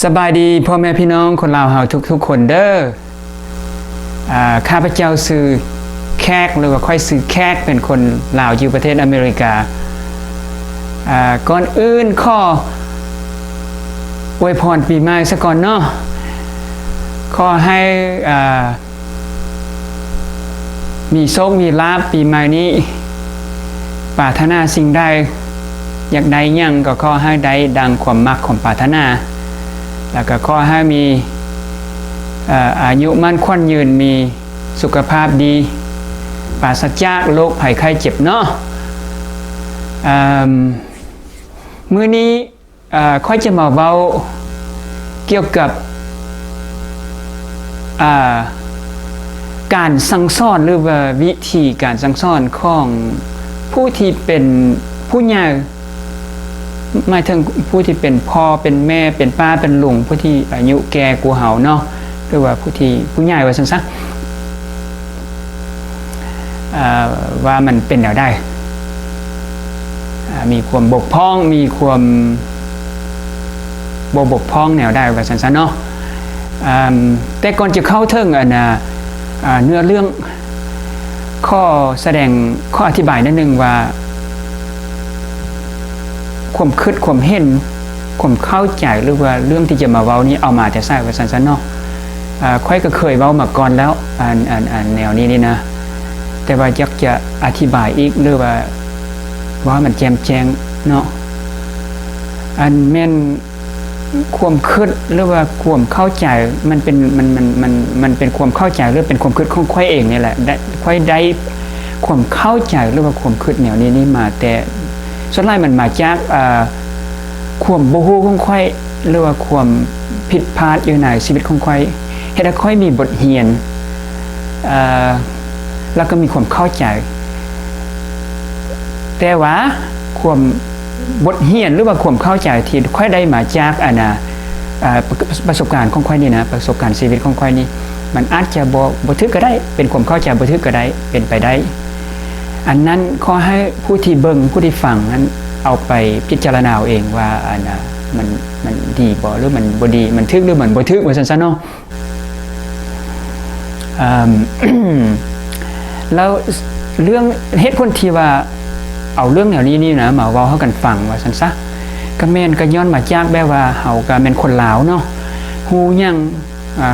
ສະບາຍດີພໍ່ແມ່ພີ່ນ້ອງຄົນລາວເຮົາທຸກໆຄົນເດີ້. ອາ ຂ້າພະເຈົ້າຊື່ແຂກ ຫຼືວ່າຂ້ອຍຊື່ແຂກ ເປັນຄົນລາວຢູ່ປະເທດອາເມລິກາ. ອາ ກ່ອນອື່ນຂໍອວຍພອນປີໃໝ່ສາກ່ອນເນາະ. ຂໍໃຫ້ ອາ ມີໂຊກມີລາບປີໃໝ່ນີ້ ປາດຖະໜາສິ່ງໃດ ຢາກໄດ້ຫຍັງກໍຂໍໃຫ້ໄດ້ດັ່ງຄວາມມັກຄວາມປາດຖະໜາ ແລ້ວກໍຂໍໃຫ້ມີ ເອີ ອາຍຸໝັ້ນຂວັນຍືນ ມີສຸຂະພາບດີ ປາສະຈາກໂລກໄພໄຂ້ເຈັບເນາະ. ເອີ ມື້ນີ້ ເອີ ຂ້ອຍຈະມາເວົ້າກ່ຽວກັບ ເອີ ການສັ່ງສອນ ຫຼືວ່າວິທີການສັ່ງສອນຂອງຜູ້ທີ່ເປັນຜູ້ໃຫຍ່ ໝາຍເຖິງຜູ້ທີ່ເປັນພໍ່ເປັນແມ່ ເປັນປ້າເປັນລຸງ ຜູ້ທີ່ອາຍຸແກ່ກວ່າເຮົາເນາະ ຫຼືວ່າຜູ້ທີ່ຜູ້ໃຫຍ່ວ່າຊັ້ນຊະ. ເອີ ວ່າມັນເປັນແນວໃດ ເອີ ມີຄວາມບົກຜ່ອງ ມີຄວາມບໍ່ບົກຜ່ອງແນວໃດວ່າຊັ້ນຊະເນາະ. ເອີ ແຕ່ກ່ອນຈະເຂົ້າເຖິງອັນນະ ເອີ ເນື້ອເລື່ອງ ຂໍສະແດງ ຂໍອະທິບາຍໜ້ອຍໜຶ່ງວ່າ ຄວາມຄິດ ຄວາມເຫັນ ຄວາມເຂົ້າໃຈ ຫຼືວ່າເລື່ອງທີ່ຈະມາເວົ້ານີ້ເອົາມາແຕ່ໃສວ່າຊັ້ນຊະເນາະ. ເອີ ຂ້ອຍກໍເຄີຍເວົ້າມາກ່ອນແລ້ວ ອັນ ອັນ ອັນແນວນີ້ນີ້ນະ ແຕ່ວ່າຢາກຈະອະທິບາຍອີກ ຫຼືວ່າເວົ້າໃຫ້ມັນແຈ່ມແຈ້ງເນາະ. ອັນແມ່ນ ຄວາມຄິດ ຫຼືວ່າຄວາມເຂົ້າໃຈ ມັນເປັນ ມັນ ມັນ ມັນ ມັນເປັນຄວາມເຂົ້າໃຈ ຫຼືເປັນຄວາມຄິດຂອງຂ້ອຍເອງນີ້ແຫຼະ ໄດ້ ຂ້ອຍໄດ້ຄວາມເຂົ້າໃຈ ຫຼືວ່າຄວາມຄິດແນວນີ້ນີ້ມາແຕ່ ສ່ວນຫຼາຍມັນມາຈາກ ເອີ ຄວາມບໍ່ຮູ້ຂອງຂ້ອຍ ຫຼືວ່າຄວາມຜິດພາດຢູ່ໃນຊີວິດຂອງຂ້ອຍ ເຮັດໃຫ້ຂ້ອຍມີບົດຮຽນ ເອີ ແລ້ວກໍມີຄວາມເຂົ້າໃຈ. ແຕ່ວ່າຄວາມ ບົດຮຽນ ຫຼືວ່າຄວາມເຂົ້າໃຈທີ່ຂ້ອຍໄດ້ມາຈາກ ອັນນະ ເອີ ປະ ປະສົບການຂອງຂ້ອຍນີ້ນະ ປະສົບການຊີວິດຂອງຂ້ອຍນີ້ ມັນອາດຈະບໍ່ ບໍ່ຖືກກໍໄດ້ ເປັນຄວາມເຂົ້າໃຈບໍ່ຖືກກໍໄດ້ ເປັນໄປໄດ້. ອັນນັ້ນຂໍໃຫ້ຜູ້ທີ່ເບິ່ງ ຜູ້ທີ່ຟັງນັ້ນ ເອົາໄປພິຈາລະນາເອົາເອງວ່າ ອັນນະ ມັນ ມັນດີບໍ່ ຫຼືມັນບໍ່ດີ ມັນຖືກ ຫຼືມັນບໍ່ຖືກ ວ່າຊັ້ນຊະເນາະ. ເອີ ແລ້ວເລື່ອງ ເຫດຜົນທີ່ວ່າເອົາເລື່ອງແນວນີ້ນີ້ນະ ມາເວົ້າໃຫ້ກັນຟັງວ່າຊັ້ນຊະ ກໍແມ່ນ ກໍຍ້ອນມາຈາກແບບວ່າເຮົາກໍແມ່ນຄົນລາວເນາະ ຮູ້ຫຍັງ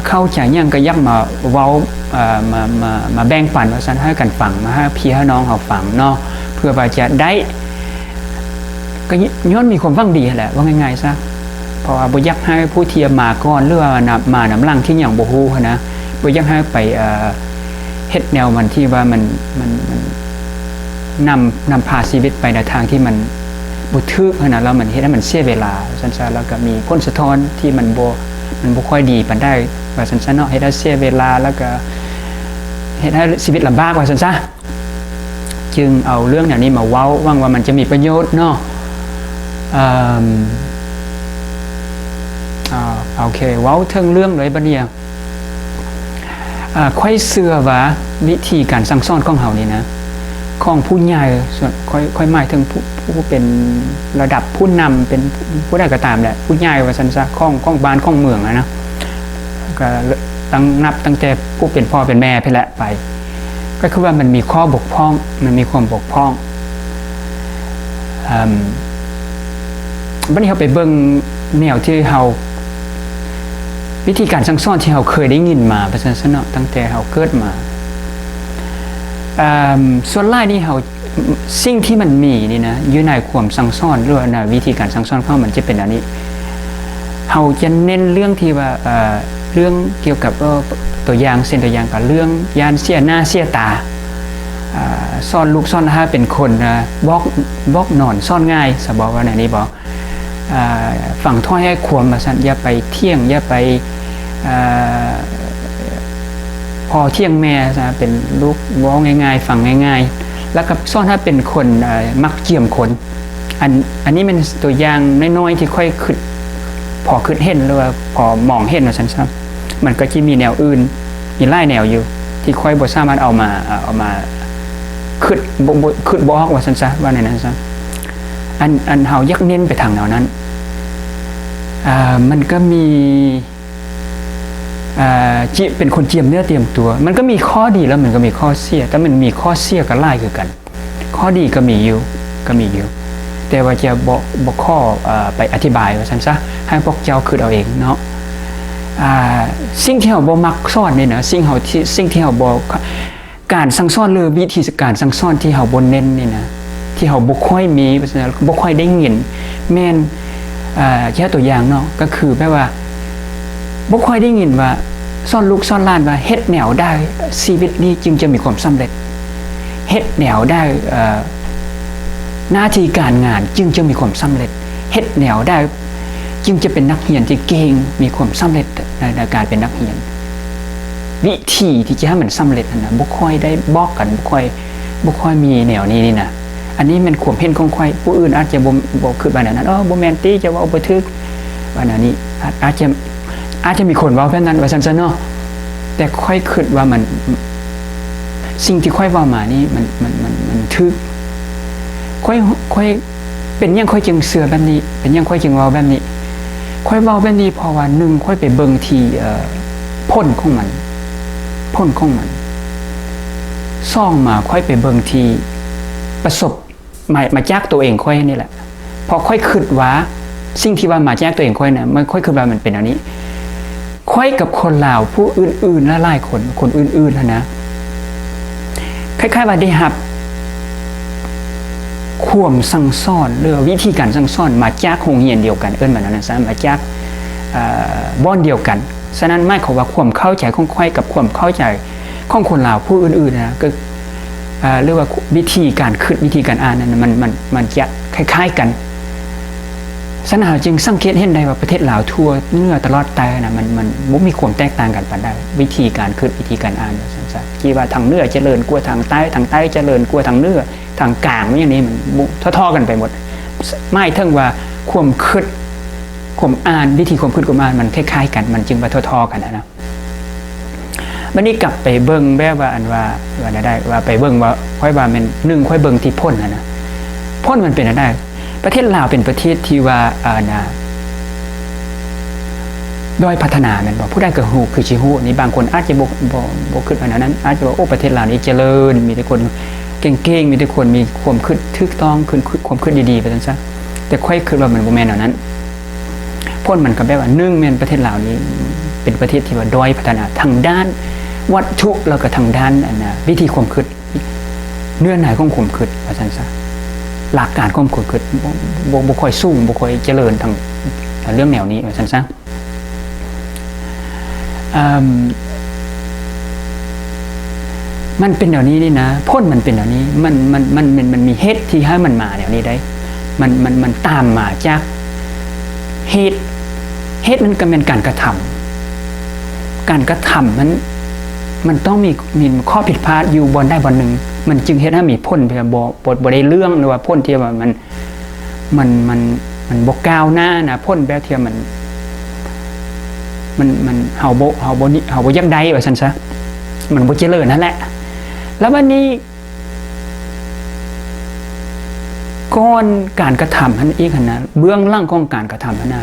ເຂົ້າໃຈຫຍັງກໍຢາກມາເວົ້າ ເອີ ມາ ມາ ມາແບ່ງປັນວ່າຊັ້ນ ໃຫ້ກັນຟັງ ມາໃຫ້ພີ່ໃຫ້ນ້ອງເຮົາຟັງເນາະ ເພື່ອວ່າຈະໄດ້ ກໍຍ້ອນມີຄວາມຫວັງດີຫັ້ນແຫຼະ ເວົ້າງ່າຍໆຊະ ເພາະວ່າບໍ່ຢາກໃຫ້ຜູ້ທີ່ມາກ່ອນ ຫຼືວ່ານຳ ມານຳຫຼັງທີ່ຍັງບໍ່ຮູ້ຫັ້ນນະ ບໍ່ຢາກໃຫ້ໄປ ເອີ ເຮັດແນວມັນທີ່ວ່າມັນ ມັນ ມັນນຳ ນຳພາຊີວິດໄປໃນທາງທີ່ມັນບໍ່ຖືກຫັ້ນນະ ແລ້ວມັນເຮັດໃຫ້ມັນເສຍເວລາວ່າຊັ້ນຊະ ແລ້ວກໍມີຜົນສະທ້ອນທີ່ມັນບໍ່ ມັນບໍ່ຄ່ອຍດີປານໃດວ່າຊັ້ນຊະເນາະ ເຮັດໃຫ້ເສຍເວລາ ແລ້ວກໍເຮັດໃຫ້ຊີວິດລຳບາກວ່າຊັ້ນຊະ. ຈຶ່ງເອົາເລື່ອງແນວນີ້ມາເວົ້າ ຫວັງວ່າມັນຈະມີປະໂຫຍດເນາະ. ເອີ ເອີ ໂອເຄ ເວົ້າເຖິງເລື່ອງເລີຍບັດນີ້. ເອີ ຂ້ອຍເຊື່ອວ່າວິທີການສັ່ງສອນຂອງເຮົານີ້ນະ ຂອງຜູ້ໃຫຍ່ ສ່ວນ ຂ້ອຍ ຂ້ອຍໝາຍເຖິງຜູ້ ຜູ້ເປັນລະດັບຜູ້ນຳ ເປັນຜູ້ໃດກໍຕາມແຫຼະ ຜູ້ໃຫຍ່ວ່າຊັ້ນຊະ ຂອງ ຂອງບ້ານຂອງເມືອງຫັ້ນນະ ກໍຕັ້ງ ນັບຕັ້ງແຕ່ຜູ້ເປັນພໍ່ເປັນແມ່ພຸ້ນແຫຼະ ໄປ ກໍຄືວ່າມັນມີຂໍ້ບົກຜ່ອງ ມັນມີຄວາມບົກຜ່ອງ. ເອີ ບັດນີ້ເຮົາໄປເບິ່ງແນວທີ່ເຮົາ ວິທີການສັ່ງສອນທີ່ເຮົາເຄີຍໄດ້ຍິນມາ ວ່າຊັ້ນຊະເນາະ ຕັ້ງແຕ່ເຮົາເກີດມາ. ເອີ ສ່ວນຫຼາຍນີ້ເຮົາ ສິ່ງທີ່ມັນມີນີ້ນະ ຢູ່ໃນຄວາມສັ່ງສອນ ຫຼືວ່າໃນວິທີການສັ່ງສອນຂອງມັນຈະເປັນອັນນີ້ ເຮົາຈະເນັ້ນເລື່ອງທີ່ວ່າ ເອີ ເລື່ອງກ່ຽວກັບ ເອີ ຕົວຢ່າງ ເຊັ່ນຕົວຢ່າງກໍເລື່ອງຢ້ານເສຍໜ້າເສຍຕາ ເອີ ສອນລູກສອນຫຼານເປັນຄົນ ເອີ ບອກ ບອກໜອນສອນງ່າຍ ສະບອກວ່າແນວນີ້ບໍ ເອີ ຝັງຖ້ອຍໃຫ້ຄວາມວ່າຊັ້ນ ຢ່າໄປຖຽງ ຢ່າໄປ ເອີ ພໍ່ຖຽງແມ່ຊະ ເປັນລູກເວົ້າງ່າຍໆ ຟັງງ່າຍໆ ແລ້ວກໍສອນໃຫ້ເປັນຄົນ ເອີ ມັກຈຽມຄົນ. ອັນ ອັນນີ້ແມ່ນຕົວຢ່າງນ້ອຍໆ ທີ່ຂ້ອຍຄິດ ພໍຄິດເຫັນ ຫຼືວ່າພໍມອງເຫັນວ່າຊັ້ນຊະ. ມັນກໍຈະມີແນວອື່ນ ມີຫຼາຍແນວຢູ່ ທີ່ຂ້ອຍບໍ່ສາມາດເອົາມາ ເອົາມາຄິດ ບໍ່ ບໍ່ ຄິດບໍ່ອອກວ່າຊັ້ນຊະ ວ່າແນວນັ້ນຊະ. ອັນ ອັນເຮົາຢາກເນັ້ນໄປທາງແນວນັ້ນ ອ່າ ມັນກໍມີ ອ່າ ຈິ ເປັນຄົນຈຽມເນື້ອຈຽມຕົວ ມັນກໍມີຂໍ້ດີ ແລ້ວມັນກໍມີຂໍ້ເສຍ ແຕ່ມັນມີຂໍ້ເສຍກໍຫຼາຍຄືກັນ. ຂໍ້ດີກໍມີຢູ່ ກໍມີຢູ່ ແຕ່ວ່າຈະບໍ່ ບໍ່ຂໍ ເອີ ໄປອະທິບາຍວ່າຊັ້ນຊະ ໃຫ້ພວກເຈົ້າຄິດເອົາເອງເນາະ. ອ່າ ສິ່ງທີ່ເຮົາບໍ່ມັກສອນນີ້ນະ ສິ່ງເຮົາທີ່ ສິ່ງທີ່ເຮົາບໍ່ ການສັ່ງສອນ ຫຼື ວິທີການສັ່ງສອນທີ່ເຮົາບໍ່ເນັ້ນນີ້ນະ ທີ່ເຮົາບໍ່ຄ່ອຍມີ ບໍ່ຄ່ອຍໄດ້ຍິນ ແມ່ນ ອ່າ ຍົກຕົວຢ່າງເນາະ ກໍຄືແບບວ່າ ບໍ່ຄ່ອຍໄດ້ຍິນວ່າ ສອນລູກສອນຫຼານວ່າ ເຮັດແນວໃດຊີວິດນີ້ຈຶ່ງຈະມີຄວາມສຳເລັດ? ເຮັດແນວໃດ ເອີ ໜ້າທີ່ການງານຈຶ່ງຈະມີຄວາມສຳເລັດ? ເຮັດແນວໃດຈຶ່ງຈະເປັນນັກຮຽນທີ່ເກັ່ງ ມີຄວາມສຳເລັດໃນ ໃນການເປັນນັກຮຽນ? ວິທີທີ່ຈະໃຫ້ມັນສຳເລັດຫັ້ນນະ ບໍ່ຄ່ອຍໄດ້ບອກກັນ ບໍ່ຄ່ອຍ ບໍ່ຄ່ອຍມີແນວນີ້ນີ້ນະ. ອັນນີ້ແມ່ນຄວາມເຫັນຂອງຂ້ອຍ ຜູ້ອື່ນອາດຈະບໍ່ ບໍ່ຄິດວ່າແນວນັ້ນ ເອີ ບໍ່ແມ່ນຕິ ເຈົ້າເວົ້າບໍ່ຖືກ ວ່າແນວນີ້ ອາດ ອາດຈະ ອາດຈະມີຄົນເວົ້າແບບນັ້ນວ່າຊັ້ນຊະເນາະ ແຕ່ຂ້ອຍຄິດວ່າມັນ ສິ່ງທີ່ຂ້ອຍເວົ້າມານີ້ມັນ ມັນ ມັນ ມັນຖືກ. ຂ້ອຍ ຂ້ອຍ ເປັນຫຍັງຂ້ອຍຈຶ່ງເຊື່ອແບບນີ້? ເປັນຫຍັງຂ້ອຍຈຶ່ງເວົ້າແບບນີ້? ຂ້ອຍເວົ້າແບບນີ້ເພາະວ່າ ໜຶ່ງ ຂ້ອຍໄປເບິ່ງທີ່ ເອີ ຜົນຂອງມັນ ຜົນຂອງມັນ. ສອງ ມາ ຂ້ອຍໄປເບິ່ງທີ່ປະສົບ ມາ ມາຈາກຕົວເອງຂ້ອຍນີ້ແຫຼະ ເພາະຂ້ອຍຄິດວ່າ ສິ່ງທີ່ວ່າມາຈາກຕົວເອງຂ້ອຍນະ ມັນ ຂ້ອຍຄິດວ່າມັນເປັນແນວນີ້. ຂ້ອຍກັບຄົນລາວຜູ້ອື່ນໆ ຫຼາຍໆ ຄົນ ຄົນອື່ນໆ ຫັ້ນນະ ຄ້າຍໆ ວ່າໄດ້ຮັບຄວາມສັ່ງສອນ ຫຼື ວິທີການສັ່ງສອນມາຈາກໂຮງຮຽນດຽວກັນ ເອີ້ນວ່າແນວນັ້ນຊະ ມາຈາກ ເອີ ບ່ອນດຽວກັນ. ສະນັ້ນ ໝາຍຄວາມວ່າຄວາມເຂົ້າໃຈຂອງຂ້ອຍກັບຄວາມເຂົ້າໃຈຂອງຄົນລາວຜູ້ອື່ນໆ ນະ ກໍ ເອີ ຫຼືວ່າວິທີການຄິດ ວິທີການອ່ານນັ້ນ ມັນ ມັນ ມັນຈະຄ້າຍໆ ກັນ. ສະນັ້ນ ເຮົາຈຶ່ງສັງເກດເຫັນໄດ້ວ່າປະເທດລາວທົ່ວເໜືອຕະຫຼອດໃຕ້ນະ ມັນ ມັນບໍ່ມີຄວາມແຕກຕ່າງກັນປານໃດ ວິທີການຄິດ ວິທີການອ່ານ ວ່າຊັ້ນຊະ. ທີ່ວ່າທາງເໜືອຈະເລີນກວ່າທາງໃຕ້ ທາງໃຕ້ຈະເລີນກວ່າທາງເໜືອ ທາງກາງ ຫຍັງນີ້ ມັນບໍ່ທໍ່ໆ ກັນໄປໝົດ. ໝາຍເຖິງວ່າຄວາມຄິດ ຄວາມອ່ານ ວິທີຄວາມຄິດຄວາມອ່ານມັນຄ້າຍໆ ກັນ ມັນຈຶ່ງວ່າທໍ່ໆ ກັນນະ. ບັດນີ້ກັບໄປເບິ່ງແບບວ່າ ອັນວ່າ ວ່າແນວໃດ ວ່າໄປເບິ່ງວ່າ ຂ້ອຍວ່າແມ່ນ ໜຶ່ງ ຂ້ອຍເບິ່ງທີ່ຜົນຫັ້ນນະ ຜົນມັນເປັນແນວໃດ? ປະເທດລາວເປັນປະເທດທີ່ວ່າ ອ່າ ນະ ດ້ອຍພັດທະນາແມ່ນບໍ່? ຜູ້ໃດກໍຮູ້ ຄືຊິຮູ້ນີ້ ບາງຄົນອາດຈະບໍ່ ບໍ່ ບໍ່ຄິດວ່າແນວນັ້ນ ອາດຈະວ່າ ໂອ້ ປະເທດລາວນີ້ຈະເລີນ ມີແຕ່ຄົນເກັ່ງໆ ມີແຕ່ຄົນມີຄວາມຄິດຖືກຕ້ອງ ຄວາມຄິດດີໆ ວ່າຊັ້ນຊະ. ແຕ່ຂ້ອຍຄິດວ່າມັນບໍ່ແມ່ນແນວນັ້ນ. ຜົນມັນກໍແບບວ່າ ໜຶ່ງ ແມ່ນປະເທດລາວນີ້ເປັນປະເທດທີ່ວ່າດ້ອຍພັດທະນາທາງດ້ານວັດຖຸ ແລ້ວກໍທາງດ້ານ ອັນນະ ວິທີຄວາມຄິດ ເນື້ອໃນຂອງຄວາມຄິດ ວ່າຊັ້ນຊະ ຫຼັກການຂອງຄວາມຄິດ ບໍ່ ບໍ່ ບໍ່ຄ່ອຍສູງ ບໍ່ຄ່ອຍຈະເລີນທາງເລື່ອງແນວນີ້ ວ່າຊັ້ນຊະ. ເອີ່ມ ມັນເປັນແນວນີ້ນີ້ນະ ຜົນມັນເປັນແນວນີ້ ມັນ ມັນ ມັນ ມັນ ມັນມີເຫດທີ່ໃຫ້ມັນມາແນວນີ້ໄດ້ ມັນ ມັນ ມັນຕາມມາຈາກເຫດ ເຫດມັນກໍແມ່ນການກະທຳ ການກະທຳມັນ ມັນຕ້ອງມີ ມີຂໍ້ຜິດພາດຢູ່ບ່ອນໃດບ່ອນໜຶ່ງ ມັນຈຶ່ງເຮັດໃຫ້ມີຜົນທີ່ວ່າບໍ່ ບໍ່ ບໍ່ໄດ້ເລື່ອງ ຫຼືວ່າຜົນທີ່ວ່າມັນ ມັນ ມັນ ມັນບໍ່ກ້າວໜ້ານະ ຜົນແບບທີ່ວ່າມັນ ມັນ ມັນ ເຮົາບໍ່ ເຮົາບໍ່ນິ ເຮົາບໍ່ຢາກໄດ້ວ່າຊັ້ນຊະ ມັນບໍ່ຈະເລີນຫັ້ນແຫຼະ. ແລ້ວບັດນີ້ ກ່ອນການກະທຳຫັ້ນອີກຫັ້ນນະ ເບື້ອງຫຼັງຂອງການກະທຳຫັ້ນນະ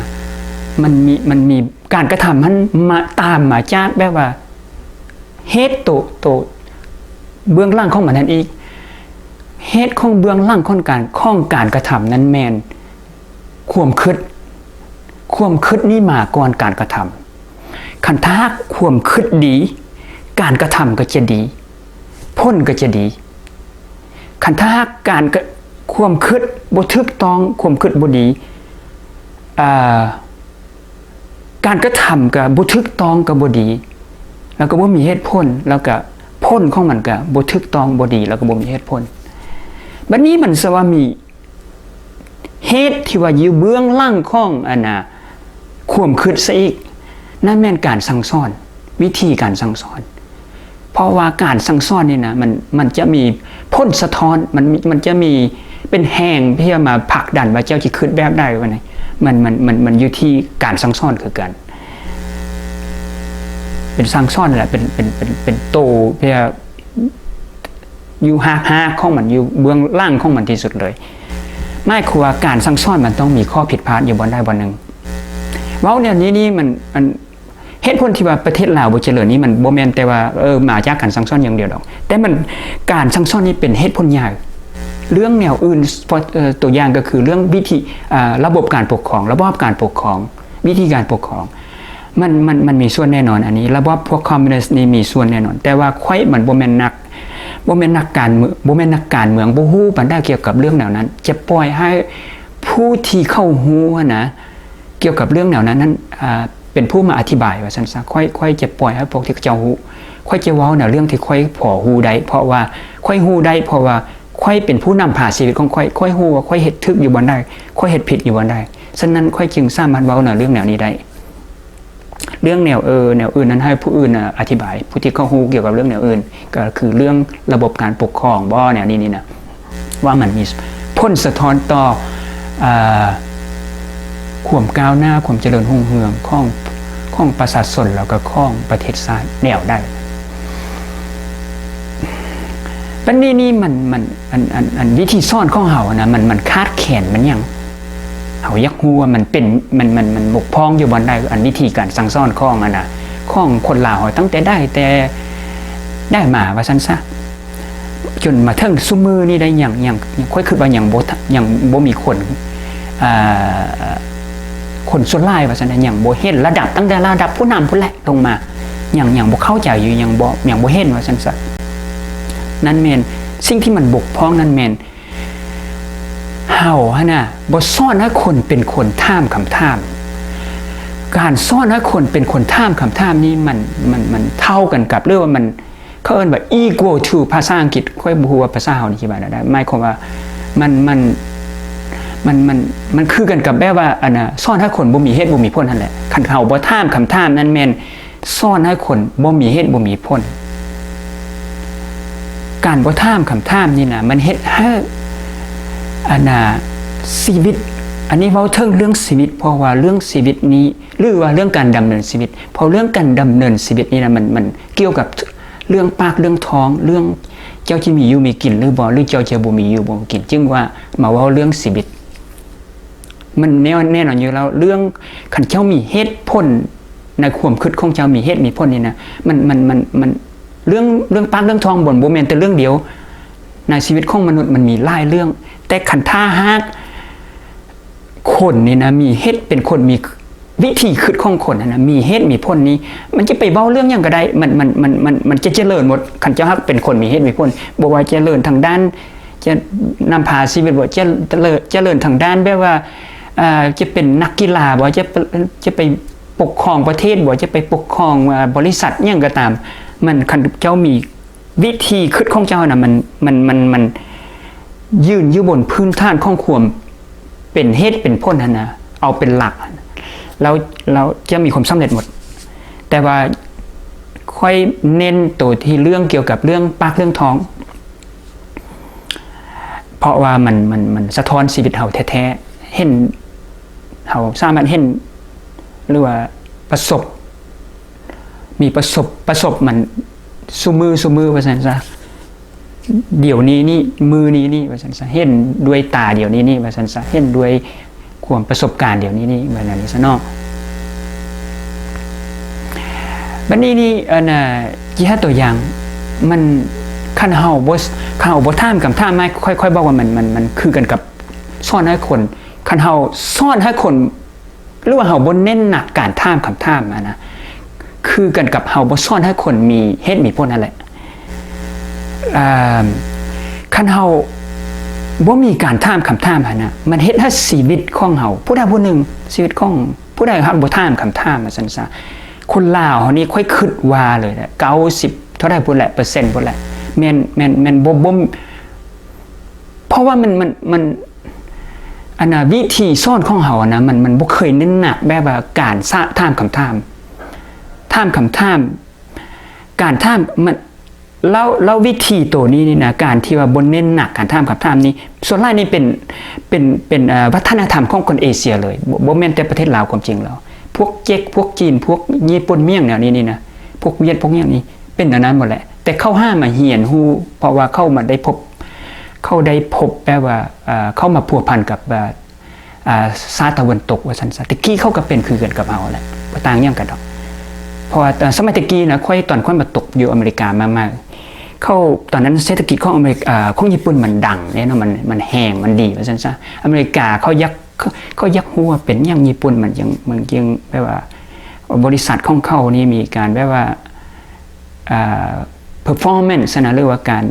ມັນມີ ມັນມີການກະທຳຫັ້ນມາ ຕາມມາຈາກແບບວ່າ ເຫດໂຕ ໂຕເບື້ອງຫຼັງຂອງມັນຫັ້ນອີກ ເຫດຂອງເບື້ອງຫຼັງຂອງການ ຂອງການກະທຳນັ້ນແມ່ນຄວາມຄິດ ຄວາມຄິດນີ້ມາກ່ອນການກະທຳ. ຄັນຖ້າຫາກຄວາມຄິດດີ ການກະທຳກໍຈະດີ ຜົນກໍຈະດີ. ຄັນຖ້າຫາກການກະ ຄວາມຄິດບໍ່ຖືກຕ້ອງ ຄວາມຄິດບໍ່ດີ ເອີ່ ການກະທຳກໍບໍ່ຖືກຕ້ອງ ກໍບໍ່ດີ ແລ້ວກໍບໍ່ມີເຫດຜົນ ແລ້ວກໍຜົນຂອງມັນກໍບໍ່ຖືກຕ້ອງ ບໍ່ດີ ແລ້ວກໍບໍ່ມີເຫດຜົນ. ບັດນີ້ມັນສະວ່າມີເຫດທີ່ວ່າຢູ່ເບື້ອງຫຼັງຂອງ ອັນນະ ຄວາມຄິດຊະອີກ ນັ້ນແມ່ນການສັ່ງສອນ ວິທີການສັ່ງສອນ. ເພາະວ່າການສັ່ງສອນນີ້ນະ ມັນ ມັນຈະມີຜົນສະທ້ອນ ມັນ ມັນຈະມີເປັນແຮງທີ່ຈະມາຜັກດັນວ່າເຈົ້າຊິຄິດແບບໃດ ວ່ານີ້ ມັນ ມັນ ມັນ ມັນຢູ່ທີ່ການສັ່ງສອນຄືກັນ ເປັນສັ່ງສອນແຫຼະ ເປັນ ເປັນ ເປັນ ເປັນໂຕທີ່ວ່າຢູ່ຮາກຮາກຂອງມັນ ຢູ່ເບື້ອງຫຼັງຂອງມັນທີ່ສຸດເລີຍ. ໝາຍຄວາມວ່າການສັ່ງສອນມັນຕ້ອງມີຂໍ້ຜິດພາດຢູ່ບ່ອນໃດບ່ອນໜຶ່ງ. ເວົ້າແນວນີ້ນີ້ມັນ ອັນ ເຫດຜົນທີ່ວ່າປະເທດລາວບໍ່ຈະເລີນນີ້ ມັນບໍ່ແມ່ນແຕ່ວ່າ ເອີ ມາຈາກການສັ່ງສອນຢ່າງດຽວດອກ, ແຕ່ມັນ ການສັ່ງສອນນີ້ເປັນເຫດຜົນໃຫຍ່. ເລື່ອງແນວອື່ນ ເອີ ຕົວຢ່າງກໍຄືເລື່ອງວິທີ ອາ ລະບົບການປົກຄອງ, ລະບອບການປົກຄອງ, ວິທີການປົກຄອງ ມັນ ມັນ ມັນມີສ່ວນແນ່ນອນ. ອັນນີ້ລະບອບພວກຄອມມິວນິດນີ້ມີສ່ວນແນ່ນອນ, ແຕ່ວ່າຂ້ອຍມັນບໍ່ແມ່ນນັກ ບໍ່ແມ່ນນັກການເມືອງ ບໍ່ແມ່ນນັກການເມືອງ, ບໍ່ຮູ້ປານໃດກ່ຽວກັບເລື່ອງແນວນັ້ນ. ຈະປ່ອຍໃຫ້ຜູ້ທີ່ເຂົາຮູ້ຫັ້ນນະ ກ່ຽວກັບເລື່ອງແນວນັ້ນນັ້ນ ອາ ເປັນຜູ້ມາອະທິບາຍວ່າຊັ້ນຊະ. ຂ້ອຍ ຂ້ອຍຈະປ່ອຍໃຫ້ພວກທີ່ເຂົາເຈົ້າຮູ້, ຂ້ອຍຈະເວົ້າແນວເລື່ອງທີ່ຂ້ອຍພໍຮູ້ໄດ້, ເພາະວ່າຂ້ອຍຮູ້ໄດ້ ເພາະວ່າຂ້ອຍເປັນຜູ້ນຳພາຊີວິດຂອງຂ້ອຍ, ຂ້ອຍຮູ້ວ່າຂ້ອຍເຮັດຖືກຢູ່ບ່ອນໃດ, ຂ້ອຍເຮັດຜິດຢູ່ບ່ອນໃດ. ສະນັ້ນຂ້ອຍຈຶ່ງສາມາດເວົ້າແນວເລື່ອງແນວນີ້ໄດ້. ເລື່ອງແນວ ເອີ ແນວອື່ນນັ້ນໃຫ້ຜູ້ອື່ນ ອາ ອະທິບາຍ, ຜູ້ທີ່ເຂົາຮູ້ກ່ຽວກັບເລື່ອງແນວອື່ນ ກໍຄືເລື່ອງລະບົບການປົກຄອງບໍ ແນວນີ້ນີ້ນະ ວ່າມັນມີຜົນສະທ້ອນຕໍ່ ອາ ຄວາມກ້າວໜ້າ ຄວາມຈະເລີນຮຸ່ງເຮືອງຂອງ ຂອງປະຊາຊົນ ແລ້ວກໍຂອງປະເທດຊາດແນວໃດ. ບັດນີ້ນີ້ມັນ ມັນ ອັນ ອັນ ອັນ ວິທີສອນຂອງເຮົານະ ມັນ ມັນຂາດແຄນ ມັນຫຍັງ? ເຮົາຢາກຮູ້ວ່າມັນເປັນ ມັນ ມັນ ມັນບົກຜ່ອງຢູ່ບ່ອນໃດ? ອັນວິທີການສັ່ງສອນຂອງ ອັນນະ ຂອງຄົນລາວເຮົາຕັ້ງແຕ່ໃດແຕ່ໃດມາວ່າຊັ້ນຊະ ຈົນມາເຖິງຊຸມື້ນີ້ໄດ້ ຍັງ ຍັງ ຂ້ອຍຄິດວ່າຍັງບໍ່ ຍັງບໍ່ມີຄົນ ເອີ ຄົນສ່ວນຫຼາຍວ່າຊັ້ນນະ ຍັງບໍ່ເຫັນ ລະດັບ ຕັ້ງແຕ່ລະດັບຜູ້ນຳພຸ້ນແຫຼະລົງມາ ຍັງ ຍັງບໍ່ເຂົ້າໃຈຢູ່ ຍັງບໍ່ ຍັງບໍ່ເຫັນວ່າຊັ້ນຊະ. ນັ້ນແມ່ນສິ່ງທີ່ມັນບົກຜ່ອງ ນັ້ນແມ່ນ ເຮົາຫັ້ນນະ ບໍ່ສອນໃຫ້ຄົນເປັນຄົນຖາມຄຳຖາມ. ການສອນໃຫ້ຄົນເປັນຄົນຖາມຄຳຖາມນີ້ ມັນ ມັນ ມັນເທົ່າກັນກັບ ຫຼືວ່າມັນ ເຂົາເອີ້ນວ່າ equal to ພາສາອັງກິດ, ຂ້ອຍບໍ່ຮູ້ວ່າພາສາເຮົານີ້ຊິວ່າແນວໃດ. ໝາຍຄວາມວ່າ ມັນ ມັນ ມັນ ມັນ ມັນຄືກັນກັບແບບວ່າ ອັນນະ ສອນໃຫ້ຄົນບໍ່ມີເຫດບໍ່ມີຜົນຫັ້ນແຫຼະ. ຄັນເຮົາບໍ່ຖາມຄຳຖາມ ນັ້ນແມ່ນ ສອນໃຫ້ຄົນບໍ່ມີເຫດບໍ່ມີຜົນ. ການບໍ່ຖາມຄຳຖາມນີ້ນະ ມັນເຮັດໃຫ້ ອັນນະ ຊີວິດ ອັນນີ້ເວົ້າເຖິງເລື່ອງຊີວິດ ເພາະວ່າເລື່ອງຊີວິດນີ້ ຫຼືວ່າເລື່ອງການດຳເນີນຊີວິດ ເພາະເລື່ອງການດຳເນີນຊີວິດນີ້ນະ ມັນ ມັນກ່ຽວກັບເລື່ອງປາກເລື່ອງທ້ອງ ເລື່ອງເຈົ້າຈະມີຢູ່ມີກິນຫຼືບໍ່ ຫຼືເຈົ້າຈະບໍ່ມີຢູ່ບໍ່ມີກິນ ຈຶ່ງວ່າມາເວົ້າເລື່ອງຊີວິດ. ມັນແນ່ ແນ່ນອນຢູ່ແລ້ວ ເລື່ອງ ຄັນເຈົ້າມີເຫດຜົນໃນຄວາມຄິດຂອງເຈົ້າ ມີເຫດມີຜົນນີ້ນະ ມັນ ມັນ ມັນ ມັນ ເລື່ອງ ເລື່ອງປາກເລື່ອງທ້ອງ ບໍ່ ບໍ່ແມ່ນແຕ່ເລື່ອງດຽວ. ໃນຊີວິດຂອງມະນຸດມັນມີຫຼາຍເລື່ອງ ແຕ່ຄັນຖ້າຫາກຄົນນີ້ນະ ມີເຫດເປັນຄົນ ມີວິທີຄິດຂອງຄົນຫັ້ນນະ ມີເຫດມີຜົນນີ້ ມັນຈະໄປເວົ້າເລື່ອງຫຍັງກໍໄດ້ ມັນ ມັນ ມັນ ມັນ ມັນຈະຈະເລີນໝົດ. ຄັນເຈົ້າຫາກເປັນຄົນມີເຫດມີຜົນ ບໍ່ວ່າຈະເລີນທາງດ້ານ ຈະນຳພາຊີວິດບໍ່ ຈະ ຈະເລີນ ຈະເລີນທາງດ້ານແບບວ່າ ເອີ ຈະເປັນນັກກິລາບໍ່ ຈະ ຈະໄປປົກຄອງປະເທດບໍ່ ຈະໄປປົກຄອງ ເອີ ບໍລິສັດຫຍັງກໍຕາມ ມັນ ຄັນເຈົ້າມີວິທີຄິດຂອງເຈົ້ານະ ມັນ ມັນ ມັນ ມັນຢືນຢູ່ບົນພື້ນຖານຂອງຄວາມເປັນເຫດເປັນຜົນຫັ້ນນະ ເອົາເປັນຫຼັກ ແລ້ວ ແລ້ວຈະມີຄວາມສຳເລັດໝົດ. ແຕ່ວ່າຂ້ອຍເນັ້ນໂຕທີ່ເລື່ອງກ່ຽວກັບເລື່ອງປາກເລື່ອງທ້ອງ ເພາະວ່າມັນ ມັນ ມັນສະທ້ອນຊີວິດເຮົາແທ້ໆ ເຫັນ ເຮົາສາມາດເຫັນ ຫຼືວ່າປະສົບ ມີປະສົບ ປະສົບມັນຊຸມື້ ຊຸມື້ວ່າຊັ້ນຊະ ດຽວນີ້ນີ້ ມື້ນີ້ນີ້ວ່າຊັ້ນຊະ ເຫັນດ້ວຍຕາດຽວນີ້ນີ້ວ່າຊັ້ນຊະ ເຫັນດ້ວຍ ຄວາມປະສົບການດຽວນີ້ນີ້ ແບບນັ້ນຊະເນາະ. ບັດນີ້ນີ້ ອັນ ອາ ຊິໃຫ້ຕົວຢ່າງ ມັນ ຄັນເຮົາບໍ່ ຄັນເຮົາບໍ່ຖາມຄຳຖາມ ໝາຍ ຂ້ອຍ ຂ້ອຍບອກວ່າມັນ ມັນ ມັນຄືກັນກັບສອນໃຫ້ຄົນ ຄັນເຮົາສອນໃຫ້ຄົນ ຫຼືວ່າເຮົາບໍ່ເນັ້ນໜັກການຖາມຄຳຖາມຫັ້ນນະ ຄືກັນກັບເຮົາບໍ່ສອນໃຫ້ຄົນມີເຫດມີຜົນຫັ້ນແຫຼະ. ເອີ່ມ ຄັນເຮົາບໍ່ມີການຖາມຄຳຖາມຫັ້ນນະ ມັນເຮັດໃຫ້ຊີວິດຂອງເຮົາ ຜູ້ໃດຜູ້ໜຶ່ງ ຊີວິດຂອງຜູ້ໃດຫາກບໍ່ຖາມຄຳຖາມວ່າຊັ້ນຊະ ຄົນລາວເຮົານີ້ ຂ້ອຍຄິດວ່າເລີຍນະ ເກົ້າສິບເທົ່າໃດພຸ້ນແຫຼະ ເປີເຊັນພຸ້ນແຫຼະ ແມ່ນ ແມ່ນ ແມ່ນບໍ່ ບໍ່ ເພາະວ່າມັນ ມັນ ມັນ ອັນນະ ວິທີສອນຂອງເຮົານະ ມັນ ມັນບໍ່ເຄີຍເນັ້ນໜັກແບບວ່າການສະ ຖາມຄຳຖາມ ຖາມຄຳຖາມ ການຖາມ ມັນ ແລ້ວ ແລ້ວວິທີໂຕນີ້ນີ້ນະ ການທີ່ວ່າບໍ່ເນັ້ນໜັກການຖາມຄຳຖາມນີ້ ສ່ວນຫຼາຍນີ້ເປັນ ເປັນ ເປັນ ເອີ່ ວັດທະນະທຳຂອງຄົນເອເຊຍເລີຍ ບໍ່ ບໍ່ແມ່ນແຕ່ປະເທດລາວ ຄວາມຈິງແລ້ວ ພວກເຈັກ ພວກຈີນ ພວກຍີ່ປຸ່ນ ຫຍັງແນວນີ້ນີ້ນະ ພວກຫວຽດ ພວກຫຍັງນີ້ ເປັນແນວນັ້ນໝົດແຫຼະ ແຕ່ເຂົາຫາມາຮຽນຮູ້ ເພາະວ່າເຂົາມາໄດ້ພົບ ເຂົາໄດ້ພົບແບບວ່າ ເອີ່ ເຂົາມາພົວພັນກັບ ເອີ່ ອ່າ ຊາດຕາເວັນຕົກວ່າຊັ້ນຊະ. ແຕ່ກີ້ເຂົາກໍເປັນຄືກັນກັບເຮົາແຫຼະ ບໍ່ຕ່າງຫຍັງກັນດອກ. ເພາະວ່າ ເອີ່ ສະໄໝແຕ່ກີ້ນະ ຂ້ອຍ ຕອນຂ້ອຍມາຕົກຢູ່ອາເມລິກາໃໝ່ໆ ເຂົາ ຕອນນັ້ນເສດຖະກິດຂອງອາເມລິກາ ຂອງຍີ່ປຸ່ນມັນດັງເດ້ເນາະ ມັນ ມັນແຮງ ມັນດີວ່າຊັ້ນຊະ. ອາເມລິກາເຂົາຢາກ ເຂົາຢາກຮູ້ວ່າເປັນຫຍັງຍີ່ປຸ່ນມັນຈຶ່ງ ມັນຈຶ່ງແບບວ່າ ບໍລິສັດຂອງເຂົານີ້ມີການແບບວ່າ ອ່າ ເພີຟໍແມນຊ໌ນະ ຫຼືວ່າການ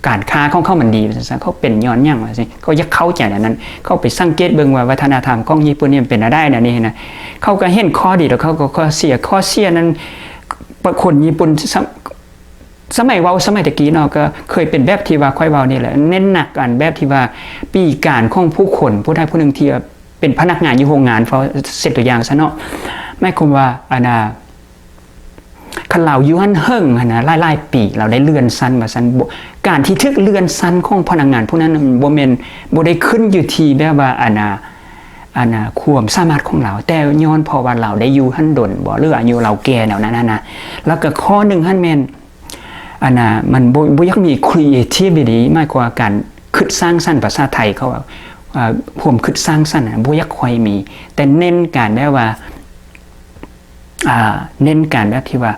ການຄ້າຂອງເຂົາມັນດີວ່າຊັ້ນຊະ. ເຂົາເປັນຍ້ອນຫຍັງວ່າຊັ້ນ ເຂົາຢາກເຂົ້າໃຈອັນນັ້ນ. ເຂົາໄປສັງເກດເບິ່ງວ່າວັດທະນະທຳຂອງຍີ່ປຸ່ນນີ້ມັນເປັນແນວໃດແນວນີ້ນະ. ເຂົາກໍເຫັນຂໍ້ດີ ແລ້ວເຂົາກໍຂໍ້ເສຍ. ຂໍ້ເສຍນັ້ນ ປະ ຄົນຍີ່ປຸ່ນ ສະ ສະໄໝເວົ້າ ສະໄໝແຕ່ກີ້ເນາະ ກໍເຄີຍເປັນແບບທີ່ວ່າຂ້ອຍເວົ້ານີ້ແຫຼະ ເນັ້ນໜັກອັນແບບທີ່ວ່າປີການຂອງຜູ້ຄົນ ຜູ້ໃດຜູ້ໜຶ່ງທີ່ວ່າເປັນພະນັກງານຢູ່ໂຮງງານ ເວົ້າເຊັ່ນຕົວຢ່າງຊະເນາະ. ໝາຍຄວາມວ່າ ອັນນ່າ ຄັນລາວຢູ່ຫັ້ນເຫິງຫັ້ນນະ ຫຼາຍໆປີ ລາວໄດ້ເລື່ອນຊັ້ນວ່າຊັ້ນ. ບໍ່ ການທີ່ຖືກເລື່ອນຊັ້ນຂອງພະນັກງານຜູ້ນັ້ນ ມັນບໍ່ແມ່ນ ບໍ່ໄດ້ຂຶ້ນຢູ່ທີ່ແບບວ່າ ອັນນ່າ ອັນນ່າ ຄວາມສາມາດຂອງລາວ ແຕ່ຍ້ອນເພາະວ່າລາວໄດ້ຢູ່ຫັ້ນດົນບໍ ຫຼືອາຍຸລາວແກ່ແນວນັ້ນຫັ້ນນະ. ແລ້ວກໍຂໍ້ໜຶ່ງຫັ້ນແມ່ນ ອັນນ່າ ມັນບໍ່ ບໍ່ຢາກມີ creativity ໝາຍຄວາມວ່າການຄິດສ້າງສັນ ພາສາໄທເຂົາວ່າ ເອີ່ ຄວາມຄິດສ້າງສັນນະ ບໍ່ຢາກຄ່ອຍມີ ແຕ່ເນັ້ນການແບບວ່າ ອ່າ ເນັ້ນການແບບທີ່ວ່າ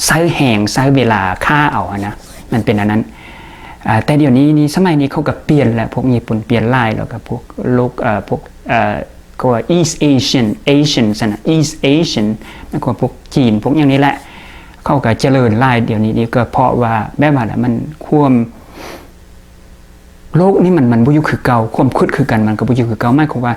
ໃຊ້ແຮງໃຊ້ເວລາຂ້າເອົາຫັ້ນນະ ມັນເປັນອັນນັ້ນ. ອ່າ ແຕ່ດຽວນີ້ນີ້ ສະໄໝນີ້ເຂົາກໍປ່ຽນແລ້ວ ພວກຍີ່ປຸ່ນປ່ຽນຫຼາຍ ແລ້ວກໍພວກໂລກ ເອີ່ ພວກ ເອີ່ ເຂົາວ່າ East Asian Asian ຊັ້ນນະ East Asian ໝາຍຄວາມພວກຈີນ ພວກຫຍັງນີ້ແຫຼະ ເຂົາກໍຈະເລີນຫຼາຍດຽວນີ້ນີ້ ກໍເພາະວ່າແບບວ່າລະ ມັນຄວາມ ໂລກນີ້ມັນ ມັນບໍ່ຢູ່ຄືເກົ່າ ຄວາມຄິດຄືກັນມັນກໍບໍ່ຢູ່ຄືເກົ່າ. ໝາຍຄວາມວ່າ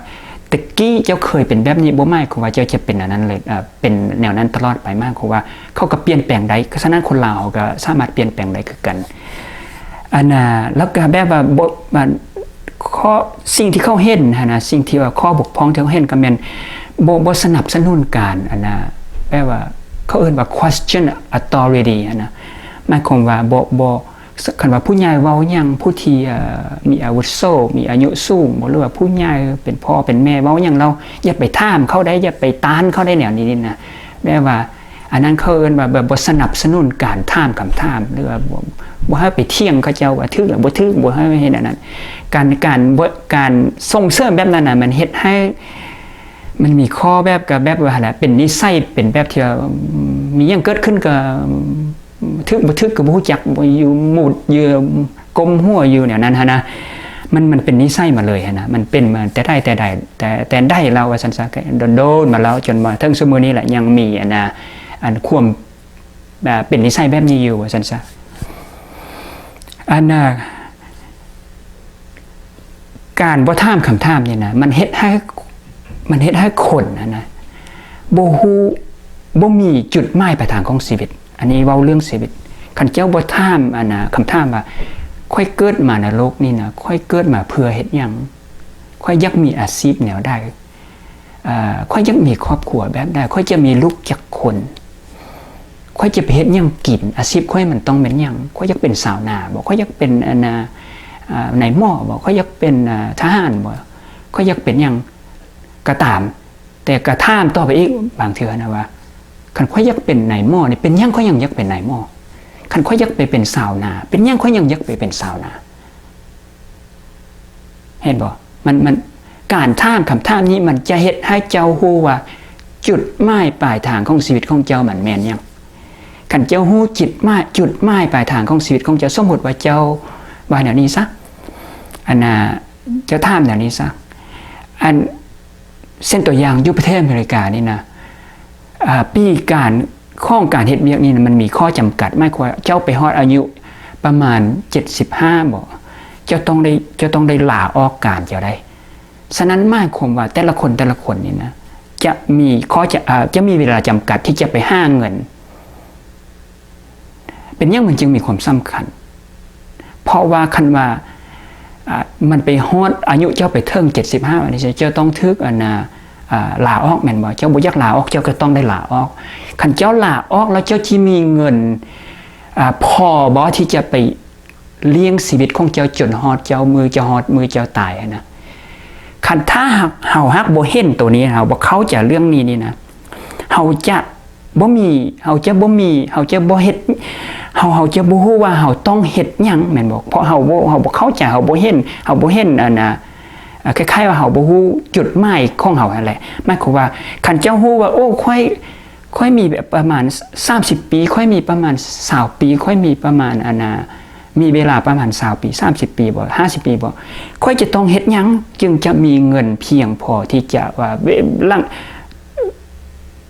ແຕ່ກີ້ເຈົ້າເຄີຍເປັນແບບນີ້ ບໍ່ໝາຍຄວາມວ່າເຈົ້າຈະເປັນອັນນັ້ນເລີຍ ເອີ່ ເປັນແນວນັ້ນຕະຫຼອດໄປ. ໝາຍຄວາມວ່າເຂົາກໍປ່ຽນແປງໄດ້ ສະນັ້ນຄົນລາວເຮົາກໍສາມາດປ່ຽນແປງໄດ້ຄືກັນ. ອັນນ່າ ແລ້ວກໍແບບວ່າບໍ່ ມັນ ຂໍ້ ສິ່ງທີ່ເຂົາເຫັນຫັ້ນນະ ສິ່ງທີ່ວ່າຂໍ້ບົກຜ່ອງທີ່ເຂົາເຫັນກໍແມ່ນບໍ່ ບໍ່ສະໜັບສະໜູນການ ອັນນ່າ ແບບວ່າເຂົາເອີ້ນວ່າ question authority ຫັ້ນນະ. ໝາຍຄວາມວ່າບໍ່ ບໍ່ ຄັນວ່າຜູ້ໃຫຍ່ເວົ້າຫຍັງ ຜູ້ທີ່ ເອີ່ ມີອາວຸໂສ ມີອາຍຸສູງບໍ ຫຼືວ່າຜູ້ໃຫຍ່ເປັນພໍ່ເປັນແມ່ເວົ້າຫຍັງ ລາວຢ່າໄປຖາມເຂົາໄດ໋ ຢ່າໄປຕ້ານເຂົາໄດ໋ ແນວນີ້ນີ້ນະ. ແບບວ່າອັນນັ້ນເຂົາເອີ້ນວ່າແບບບໍ່ສະໜັບສະໜູນການຖາມຄຳຖາມ ຫຼືວ່າບໍ່ ບໍ່ໃຫ້ໄປຖຽງເຂົາເຈົ້າວ່າຖືກຫຼືບໍ່ຖືກ ບໍ່ໃຫ້ເຮັດອັນນັ້ນ. ການ ການ ການສົ່ງເສີມແບບນັ້ນນະ ມັນເຮັດໃຫ້ ມັນມີຂໍ້ແບບ ກໍແບບວ່າຫັ້ນແຫຼະ ເປັນນິໄສ ເປັນແບບທີ່ວ່າ ມີຫຍັງເກີດຂຶ້ນກໍ ຖືກບໍ່ຖືກກໍບໍ່ຮູ້ຈັກ ຢູ່ໝູດ ຢູ່ກົ້ມຫົວຢູ່ແນວນັ້ນຫັ້ນນະ. ມັນ ມັນເປັນນິໄສມາເລີຍຫັ້ນນະ ມັນເປັນມາແຕ່ໃດແຕ່ໃດ ແຕ່ ແຕ່ໃດແລ້ວວ່າຊັ້ນຊະ ໂດນໆມາແລ້ວ ຈົນມາເຖິງຊຸມື້ນີ້ແຫຼະ ຍັງມີອັນນ່າ ອັນຄວາມ ອ່າ ເປັນນິໄສແບບນີ້ຢູ່ວ່າຊັ້ນຊະ. ອັນນ່າ ການບໍ່ຖາມຄຳຖາມນີ້ນະ ມັນເຮັດໃຫ້ ມັນເຮັດໃຫ້ຄົນຫັ້ນນະ ບໍ່ຮູ້ ບໍ່ມີຈຸດໝາຍປາຍທາງຂອງຊີວິດ. ອັນນີ້ເວົ້າເລື່ອງຊີວິດ ຄັນເຈົ້າບໍ່ຖາມ ອັນນ່າ ຄຳຖາມວ່າ ຂ້ອຍເກີດມາໃນໂລກນີ້ນະ ຂ້ອຍເກີດມາເພື່ອເຮັດຫຍັງ? ຂ້ອຍຢາກມີອາຊີບແນວໃດ? ເອີ່ ຂ້ອຍຢາກມີຄອບຄົວແບບໃດ? ຂ້ອຍຈະມີລູກຈັກຄົນ? ຂ້ອຍຈະໄປເຮັດຫຍັງກິນ? ອາຊີບຂ້ອຍມັນຕ້ອງແມ່ນຫຍັງ? ຂ້ອຍຢາກເປັນຊາວນາບໍ? ຂ້ອຍຢາກເປັນ ອັນນ່າ ເອີ່ ນາຍໝໍບໍ? ຂ້ອຍຢາກເປັນ ເອີ່ ທະຫານບໍ? ຂ້ອຍຢາກເປັນຫຍັງກໍຕາມ ແຕ່ກໍຖາມຕໍ່ໄປອີກບາງເທື່ອນະວ່າ ຄັນຂ້ອຍຢາກເປັນນາຍໝໍນີ້ ເປັນຫຍັງຂ້ອຍຍັງຢາກເປັນນາຍໝໍ? ຄັນຂ້ອຍຢາກໄປເປັນຊາວນາ ເປັນຫຍັງຂ້ອຍຍັງຢາກໄປເປັນຊາວນາ? ເຫັນບໍ່? ມັນ ມັນ ການຖາມຄຳຖາມນີ້ ມັນຈະເຮັດໃຫ້ເຈົ້າຮູ້ວ່າຈຸດໝາຍປາຍທາງຂອງຊີວິດຂອງເຈົ້າມັນແມ່ນຫຍັງ. ຄັນເຈົ້າຮູ້ຈຸດໝາຍ ຈຸດໝາຍປາຍທາງຂອງຊີວິດຂອງເຈົ້າ ສົມມຸດວ່າເຈົ້າ ວ່າແນວນີ້ຊະ ອັນນ່າ ເຈົ້າຖາມແນວນີ້ຊະ ອັນ ເຊັ່ນຕົວຢ່າງຢູ່ປະເທດອາເມລິການີ້ນະ ອ່າ ປີການຂອງການເຮັດວຽກນີ້ນະ ມັນມີຂໍ້ຈຳກັດ ໝາຍຄວາມວ່າເຈົ້າໄປຮອດອາຍຸປະມານເຈັດສິບຫ້າບໍ ເຈົ້າຕ້ອງໄດ້ ເຈົ້າຕ້ອງໄດ້ລາອອກການເຈົ້າໄດ໋. ສະນັ້ນໝາຍຄວາມວ່າແຕ່ລະຄົນ ແຕ່ລະຄົນນີ້ນະ ຈະມີຂໍ້ຈະ ເອີ່ ຈະມີເວລາຈຳກັດທີ່ຈະໄປຫາເງິນ. ເປັນຫຍັງມັນຈຶ່ງມີຄວາມສຳຄັນ? ເພາະວ່າຄັນວ່າ ອ່າ ມັນໄປຮອດອາຍຸເຈົ້າໄປເຖິງເຈັດສິບຫ້າ ອັນນີ້ ເຈົ້າຕ້ອງຖືກ ອັນນ່າ ອ່າ ລາອອກແມ່ນບໍ່? ເຈົ້າບໍ່ຢາກລາອອກ ເຈົ້າກໍຕ້ອງໄດ້ລາອອກ. ຄັນເຈົ້າລາອອກແລ້ວ ເຈົ້າຊິມີເງິນ ອ່າ ພໍບໍ່ທີ່ຈະໄປລ້ຽງຊີວິດຂອງເຈົ້າຈົນຮອດເຈົ້າ ມື້ເຈົ້າຮອດມື້ເຈົ້າຕາຍຫັ້ນນະ? ຄັນຖ້າຫາກເຮົາຫາກບໍ່ເຫັນໂຕນີ້ ເຮົາບໍ່ເຂົ້າໃຈເລື່ອງນີ້ນີ້ນະ ເຮົາຈະບໍ່ມີ ເຮົາຈະບໍ່ມີ ເຮົາຈະບໍ່ເຮັດ ເຮົາ ເຮົາຈະບໍ່ຮູ້ວ່າເຮົາຕ້ອງເຮັດຫຍັງແມ່ນບໍ່? ເພາະເຮົາບໍ່ ເຮົາບໍ່ເຂົ້າໃຈ ເຮົາບໍ່ເຫັນ ເຮົາບໍ່ເຫັນ ອັນນ່າ ອ່າ ຄ້າຍໆວ່າເຮົາບໍ່ຮູ້ຈຸດໝາຍຂອງເຮົາຫັ້ນແຫຼະ. ໝາຍຄວາມວ່າ ຄັນເຈົ້າຮູ້ວ່າ ໂອ້ ຂ້ອຍ ຂ້ອຍມີແບບປະມານສາມສິບປີ, ຂ້ອຍມີປະມານຊາວປີ, ຂ້ອຍມີປະມານ ອັນນ່າ ມີເວລາປະມານຊາວປີ, ສາມສິບປີບໍ, ຫ້າສິບປີບໍ, ຂ້ອຍຈະຕ້ອງເຮັດຫຍັງຈຶ່ງຈະມີເງິນພຽງພໍທີ່ຈະວ່າ ເວ ຫຼັງ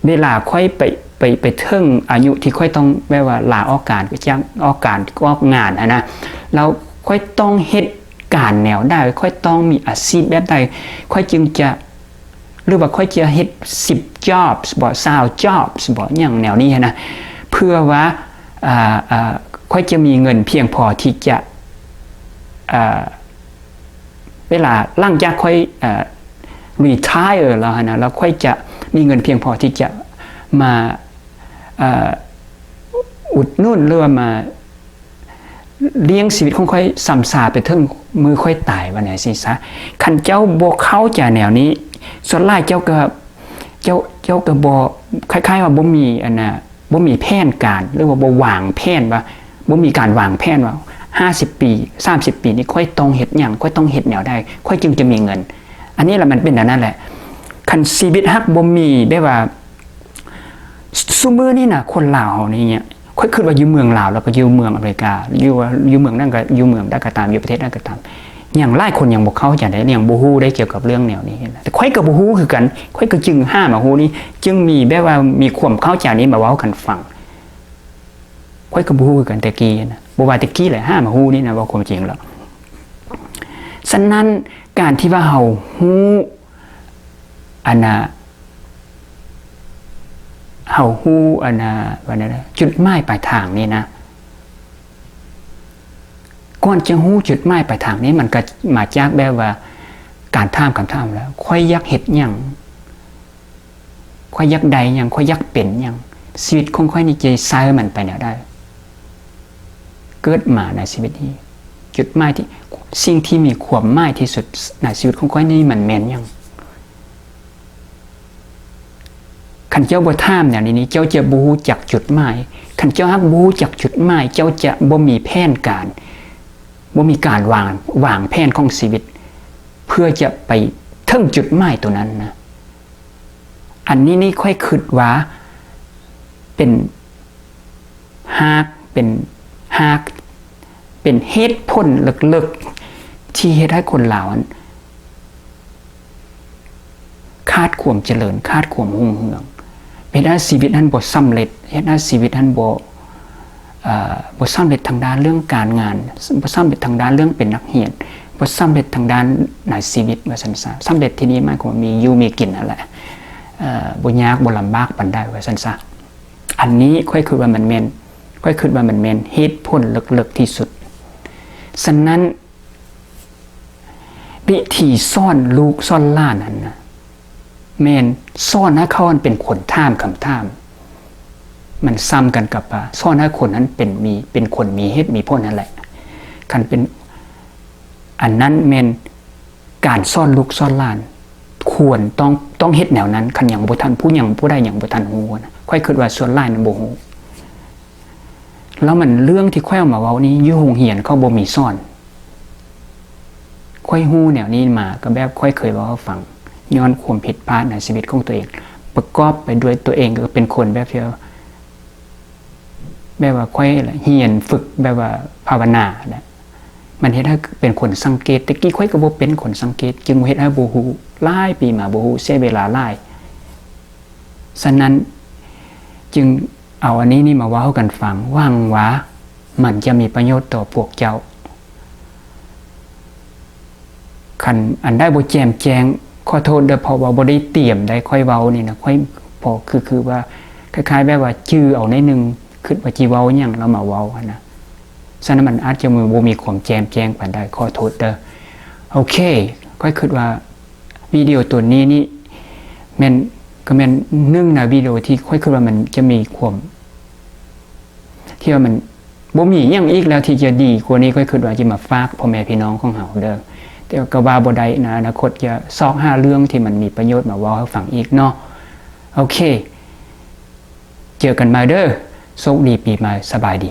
ເວລາຂ້ອຍໄປ ໄປ ໄປເຖິງອາຍຸທີ່ຂ້ອຍຕ້ອງແບບວ່າລາອອກການ ຈາກອອກການ ອອກງານຫັ້ນນະ, ແລ້ວຂ້ອຍຕ້ອງເຮັດການແນວໃດ, ຂ້ອຍຕ້ອງມີອາຊີບແບບໃດ ຂ້ອຍຈຶ່ງຈະ ຫຼືວ່າຂ້ອຍຈະເຮັດສິບ jobs ບໍ ຊາວ jobs ບໍ ຫຍັງແນວນີ້ຫັ້ນນະ ເພື່ອວ່າ ອ່າ ອ່າ ຂ້ອຍຈະມີເງິນພຽງພໍທີ່ຈະ ອ່າ ເວລາຫຼັງຈາກຂ້ອຍ ອ່າ retire ແລ້ວຫັ້ນນະ ແລ້ວຂ້ອຍຈະມີເງິນພຽງພໍທີ່ຈະມາ ອ່າ ອຸດໜູນ ຫຼືວ່າມາ ລ້ຽງຊີວິດຂອງຂ້ອຍຊຳຊາໄປເຖິງມື້ຂ້ອຍຕາຍ ວ່າແນວຊີ້ຊະ. ຄັນເຈົ້າບໍ່ເຂົ້າໃຈແນວນີ້ ສ່ວນຫຼາຍເຈົ້າກໍ ເຈົ້າ ເຈົ້າກໍບໍ່ ຄ້າຍໆວ່າບໍ່ມີ ອັນນ່າ ບໍ່ມີແຜນການ ຫຼືວ່າບໍ່ວາງແຜນ ວ່າບໍ່ມີການວາງແຜນວ່າ ຫ້າສິບປີ ສາມສິບປີນີ້ ຂ້ອຍຕ້ອງເຮັດຫຍັງ ຂ້ອຍຕ້ອງເຮັດແນວໃດ ຂ້ອຍຈຶ່ງຈະມີເງິນ. ອັນນີ້ລະ ມັນເປັນແນວນັ້ນແຫຼະ. ຄັນຊີວິດຫາກບໍ່ມີແບບວ່າ ຊຸ ຊຸມື້ນີ້ນະ ຄົນລາວເຮົານີ້ ຂ້ອຍຄິດວ່າຢູ່ເມືອງລາວ ແລ້ວກໍຢູ່ເມືອງອາເມລິກາ ຢູ່ ຢູ່ເມືອງນັ້ນກໍ ຢູ່ເມືອງໃດກໍຕາມ ຢູ່ປະເທດໃດກໍຕາມ ຍັງຫຼາຍຄົນຍັງບໍ່ເຂົ້າໃຈເດ້ ຍັງບໍ່ຮູ້ເດ້ກ່ຽວກັບເລື່ອງແນວນີ້ນະ. ແຕ່ຂ້ອຍກໍບໍ່ຮູ້ຄືກັນ ຂ້ອຍກໍຈຶ່ງຫາມາຮູ້ນີ້ ຈຶ່ງມີແບບວ່າມີຄວາມເຂົ້າໃຈນີ້ມາເວົ້າກັນຟັງ. ຂ້ອຍກໍບໍ່ຮູ້ຄືກັນແຕ່ກີ້ນະ ບໍ່ວ່າແຕ່ກີ້ແຫຼະ ຫາມາຮູ້ນີ້ນະ ເວົ້າຄວາມຈິງແລ້ວ. ສະນັ້ນ ການທີ່ວ່າເຮົາຮູ້ ອັນນ່າ ເຮົາຮູ້ ອັນນ່າ ວ່າແນວໃດ ຈຸດໝາຍປາຍທາງນີ້ນະ ກ່ອນຈະຮູ້ຈຸດໝາຍປາຍທາງນີ້ ມັນກໍມາຈາກແບບວ່າການຖາມຄຳຖາມແລ້ວ ຂ້ອຍຢາກເຮັດຫຍັງ? ຂ້ອຍຢາກໄດ້ຫຍັງ? ຂ້ອຍຢາກເປັນຫຍັງ? ຊີວິດຂອງຂ້ອຍນີ້ຈະໃຊ້ມັນໄປແນວໃດ? ເກີດມາໃນຊີວິດນີ້ ຈຸດໝາຍທີ່ ສິ່ງທີ່ມີຄວາມໝາຍທີ່ສຸດໃນຊີວິດຂອງຂ້ອຍນີ້ມັນແມ່ນຫຍັງ? ຄັນເຈົ້າບໍ່ຖາມແນວນີ້ນີ້ ເຈົ້າຈະບໍ່ຮູ້ຈັກຈຸດໝາຍ. ຄັນເຈົ້າຫາກບໍ່ຮູ້ຈັກຈຸດໝາຍ ເຈົ້າຈະບໍ່ມີແຜນການ ບໍ່ມີການວາງ ວາງແຜນຂອງຊີວິດ ເພື່ອຈະໄປເຖິງຈຸດໝາຍໂຕນັ້ນນະ. ອັນນີ້ນີ້ຂ້ອຍຄິດວ່າເປັນຮາກ ເປັນຮາກ ເປັນເຫດຜົນເລິກໆ ທີ່ເຮັດໃຫ້ຄົນລາວນັ້ນ ຂາດຄວາມຈະເລີນ ຂາດຄວາມຮຸ່ງເຮືອງ ເຮັດໃຫ້ຊີວິດຫັ້ນບໍ່ສຳເລັດ ເຮັດໃຫ້ຊີວິດຫັ້ນບໍ່ ເອີ ບໍ່ສຳເລັດທາງດ້ານເລື່ອງການງານ ບໍ່ສຳເລັດທາງດ້ານເລື່ອງເປັນນັກຮຽນ ບໍ່ສຳເລັດທາງດ້ານໃນຊີວິດວ່າຊັ້ນຊະ. ສຳເລັດທີ່ນີ້ໝາຍຄວາມວ່າມີຢູ່ມີກິນຫັ້ນແຫຼະ ເອີ ບໍ່ຍາກບໍ່ລຳບາກປານໃດວ່າຊັ້ນຊະ. ອັນນີ້ຂ້ອຍຄິດວ່າມັນແມ່ນ ຂ້ອຍຄິດວ່າມັນແມ່ນເຫດຜົນເລິກໆທີ່ສຸດ. ສະນັ້ນ ວິທີສອນລູກສອນຫຼານຫັ້ນນະ ແມ່ນສອນໃຫ້ເຂົາເປັນຄົນຖາມຄຳຖາມ ມັນສ່ຳກັນກັບວ່າ ສອນໃຫ້ຄົນນັ້ນເປັນມີ ເປັນຄົນມີເຫດມີຜົນຫັ້ນແຫຼະ. ຄັນເປັນ ອັນນັ້ນແມ່ນການສອນລູກສອນຫຼານ ຄວນຕ້ອງ ຕ້ອງເຮັດແນວນັ້ນ. ຄັນຍັງບໍ່ທັນ ຜູ້ຍັງ ຜູ້ໃດຍັງບໍ່ທັນຮູ້ນະ ຂ້ອຍຄິດວ່າສ່ວນຫຼາຍມັນບໍ່ຮູ້. ແລ້ວມັນເລື່ອງທີ່ຂ້ອຍເອົາມາເວົ້ານີ້ ຢູ່ໂຮງຮຽນເຂົາບໍ່ມີສອນ. ຂ້ອຍຮູ້ແນວນີ້ມາ ກໍແບບຂ້ອຍເຄີຍເວົ້າໃຫ້ຟັງ ຍ້ອນຄວາມຜິດພາດໃນຊີວິດຂອງຕົວເອງ ປະກອບໄປດ້ວຍຕົວເອງກໍເປັນຄົນແບບທີ່ ແບບວ່າຂ້ອຍລະຮຽນຝຶກແບບວ່າພາວະນານະ ມັນເຮັດໃຫ້ເປັນຄົນສັງເກດ. ແຕ່ກີ້ຂ້ອຍກໍບໍ່ເປັນຄົນສັງເກດ ຈຶ່ງເຮັດໃຫ້ບໍ່ຮູ້ ຫຼາຍປີມາບໍ່ຮູ້ ເສຍເວລາຫຼາຍ. ສະນັ້ນຈຶ່ງເອົາອັນນີ້ນີ້ມາເວົ້າກັນຟັງ ຫວັງວ່າມັນຈະມີປະໂຫຍດຕໍ່ພວກເຈົ້າ. ຄັນອັນໃດບໍ່ແຈ່ມແຈ້ງ ຂໍໂທດເດີ້ ເພາະວ່າບໍ່ໄດ້ຕຽມໄດ້ ຂ້ອຍເວົ້ານີ້ນະ ຂ້ອຍພໍຄື ຄືວ່າຄ້າຍໆແບບວ່າຈື່ເອົາໜ້ອຍໜຶ່ງ ຄິດວ່າຊິເວົ້າຫຍັງແລ້ວມາເວົ້າຫັ້ນນະ. ສະນັ້ນມັນອາດຈະບໍ່ມີຄວາມແຈ່ມແຈ້ງປານໃດ ຂໍໂທດເດີ້. ໂອເຄ ຂ້ອຍຄິດວ່າວິດີໂອໂຕນີ້ນີ້ແມ່ນ ກໍແມ່ນໜຶ່ງໃນວິດີໂອທີ່ຂ້ອຍຄິດວ່າມັນຈະມີຄວາມ ທີ່ວ່າມັນບໍ່ມີຫຍັງອີກແລ້ວທີ່ຈະດີກວ່ານີ້ ຂ້ອຍຄິດວ່າຈະມາຝາກພໍ່ແມ່ພີ່ນ້ອງຂອງເຮົາເດີ້. ແຕ່ກໍວ່າບໍ່ໄດ້ນະ ອະນາຄົດຈະຊອກຫາເລື່ອງທີ່ມັນມີປະໂຫຍດມາເວົ້າໃຫ້ຟັງອີກເນາະ. ໂອເຄ ເຈີກັນໃໝ່ເດີ້. ໂຊກດີປີໃໝ່. ສະບາຍດີ.